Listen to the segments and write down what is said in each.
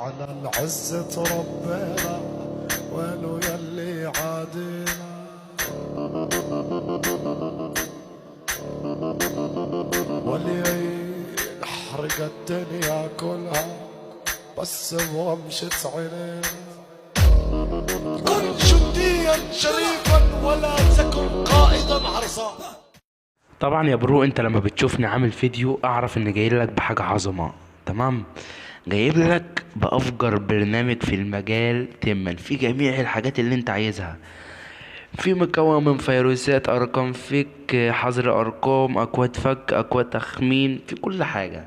على العزة ربنا وينو يلي عادينا. ولي احرق الدنيا كلها بس برمشة عينينا. كن جنديا شريفا ولا تكن قائدا عرصا. طبعا يا bro، انت لما بتشوفني عامل فيديو اعرف ان جاي لك بحاجة عظمة، تمام؟ جايب لك بأفجر برنامج في المجال تما في جميع الحاجات اللي انت عايزها، في مكون من فيروسات، ارقام فك، حظر ارقام، اكواد فك، اكواد تخمين، في كل حاجة.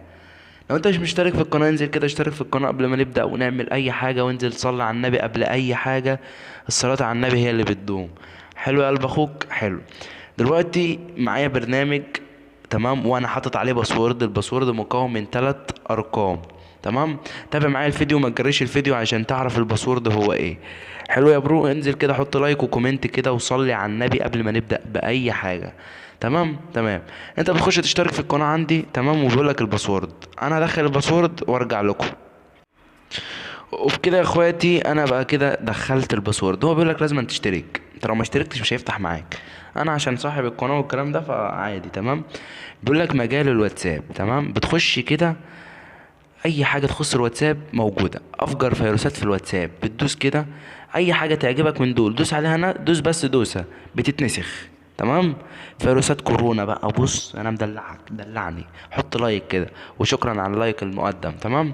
لو انت مش مشترك في القناة انزل كده اشترك في القناة قبل ما نبدأ ونعمل اي حاجة، وانزل صلي على النبي قبل اي حاجة، الصلاة على النبي هي اللي بتدوم. حلو يا قلب اخوك، حلو. دلوقتي معايا برنامج، تمام، وانا حاطط عليه password. ال password مكون من 3 ارقام، تمام. تابع معايا الفيديو وما تجريش الفيديو عشان تعرف ال password هو ايه. حلو يا bro، انزل كده حط like و comment كده وصلي على النبي قبل ما نبدأ بأي حاجة، تمام؟ تمام. انت بتخش تشترك في القناة عندي، تمام، وبيقول لك ال password. انا هدخل ال password وارجع لكم. وبكده يا اخواتي انا بقى كده دخلت ال password. هو بيقول لك لازم تشترك، انت لو ما اشتركتش مش هيفتح معاك. انا عشان صاحب القناة والكلام ده فعادي، تمام. بيقول لك مجال الواتساب، تمام. بتخش كده اي حاجة تخص الواتساب موجودة، افجر فيروسات في الواتساب، بتدوس كده اي حاجة تعجبك من دول دوس عليها هنا، دوس بس دوسة بتتنسخ، تمام. فيروسات كورونا بقى، بص انا مدلعك، دلعني، حط like كده، وشكرا على ال like المقدم، تمام.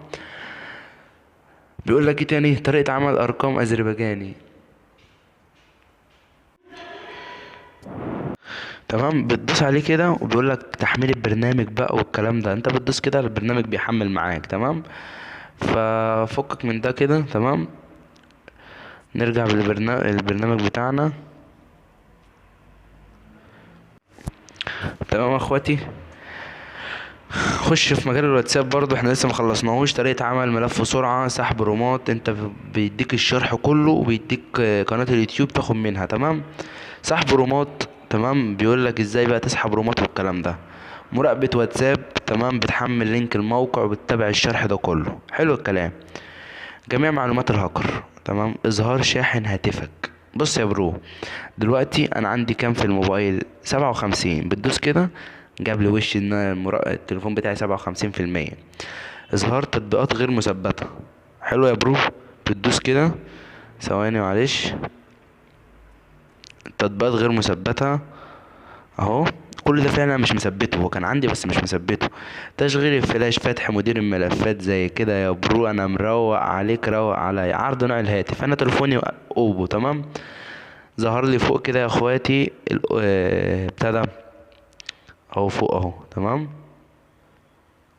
بيقول لك ايه تاني؟ طريقة عمل ارقام اذربيجاني، تمام. بتدوس عليه كده وبيقول لك تحميل البرنامج بقى والكلام ده، انت بتدوس كده البرنامج بيحمل معاك، تمام. ففكك من ده كده، تمام. نرجع البرنامج بتاعنا، تمام يا اخواتي. خش في مجال الواتساب برضو، احنا لسه مخلصناهوش. طريقة عمل ملف سرعة، سحب رومات، انت بيديك الشرح كله وبيديك قناة اليوتيوب تاخد منها، تمام. سحب رومات، تمام، بيقول لك ازاي بقى تسحب رومات والكلام ده. مراقبة واتساب، تمام، بتحمل link الموقع وبتتابع الشرح ده كله. حلو الكلام. جميع معلومات الهاكر، تمام. اظهار شاحن هاتفك. بص يا bro، دلوقتي انا عندي كام في الموبايل؟ 57. بتدوس كده جاب لي وش ان التليفون بتاعي سبعة وخمسين في المية. اظهار تطبيقات غير مثبتة. حلو يا bro، بتدوس كده ثواني معلش، تطبيقات غير مثبتة اهو، كل ده فعلا مش مثبته، هو كان عندي بس مش مثبته. تشغيل الفلاش، فتح مدير الملفات زي كده يا bro، انا مروق عليك روق عليا. عرض نوع الهاتف، انا تليفوني اوبو، تمام. ظهر لي فوق كده يا اخواتي ابتدى اهو فوق اهو، تمام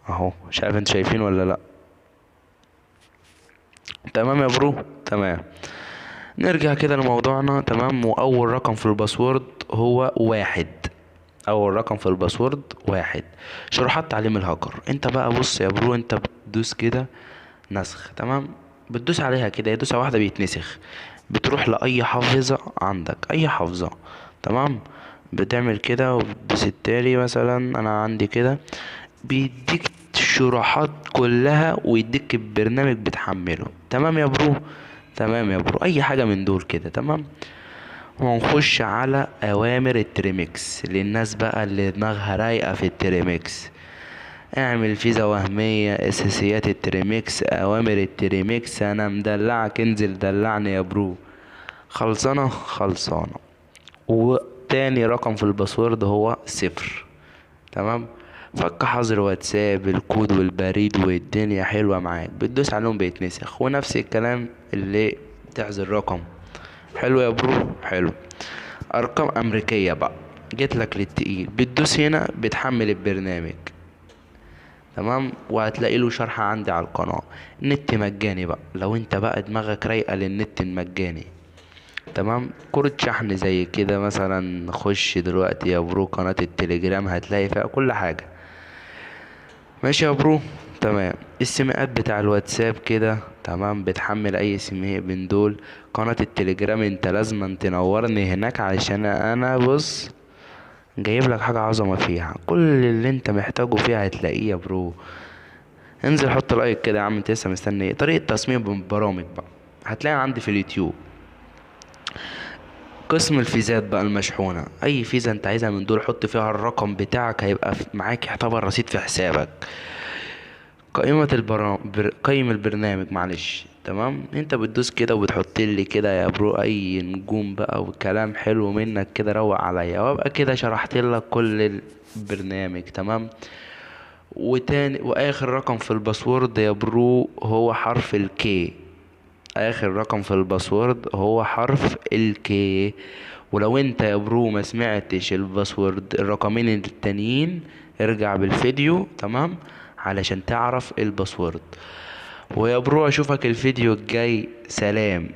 اهو، مش عارف انتوا شايفين ولا لا. تمام يا bro، تمام. نرجع كده لموضوعنا، تمام. واول رقم في ال password هو 1، اول رقم في ال password 1. شروحات تعليم الهاكر، انت بقى بص يا bro، انت بتدوس كده نسخ، تمام، بتدوس عليها كده، دوسة واحدة بيتنسخ. بتروح لأي حافظة عندك، أي حافظة، تمام، بتعمل كده وبتدوس التالي. مثلا أنا عندي كده، بيديك الشروحات كلها ويديك البرنامج بتحمله، تمام يا bro، تمام يا bro، أي حاجة من دول كده، تمام. وهنخش على أوامر التريميكس للناس بقى اللي دماغها رايقة في التريميكس. اعمل فيزا وهمية، أساسيات التريميكس، أوامر التريميكس، أنا مدلعك، انزل دلعني يا bro. خلصانة؟ خلصانة. وتاني رقم في ال password هو 0، تمام. فك حظر واتساب، الكود والبريد والدنيا حلوة معاك، بتدوس عليهم بيتنسخ. ونفس الكلام اللي تعزل رقم. حلو يا bro، حلو. ارقام امريكية بقى، جيت لك للتقيل، بتدوس هنا بتحمل البرنامج، تمام، وهتلاقي له شرح عندي على القناة. نت مجاني بقى لو انت بقى دماغك رايقة للنت المجاني، تمام. كرة شحن زي كده مثلا، خش دلوقتي يا bro قناة التليجرام هتلاقي فيها كل حاجة. ماشي يا bro، تمام. السماءات بتاع الواتساب كده، تمام، بتحمل اي سماء من دول. قناة التليجرام انت لازم تنورني هناك، عشان انا بص جايب لك حاجة عظمة فيها، كل اللي انت محتاجه فيها هتلاقيه يا bro. انزل حط like كده يا عم، انت لسه مستني ايه؟ طريقة تصميم برامج بقى هتلاقيها عندي في اليوتيوب، قسم الفيزات بقى المشحونة، اي فيزا انت عايزها من دول حط فيها الرقم بتاعك، هيبقى معاك يعتبر رصيد في حسابك. قائمة قيم البرنامج معلش، تمام. انت بتدوس كده وبتحط لي كده يا bro اي نجوم بقى وكلام حلو منك كده، روق عليا، وابقى كده شرحت لك كل البرنامج، تمام. واخر رقم في ال password يا bro هو حرف ال K، اخر رقم في ال password هو حرف ال K. ولو انت يا bro ما سمعتش ال password الرقمين التانيين ارجع بالفيديو، تمام، علشان تعرف ال password. ويا bro اشوفك الفيديو الجاي، سلام.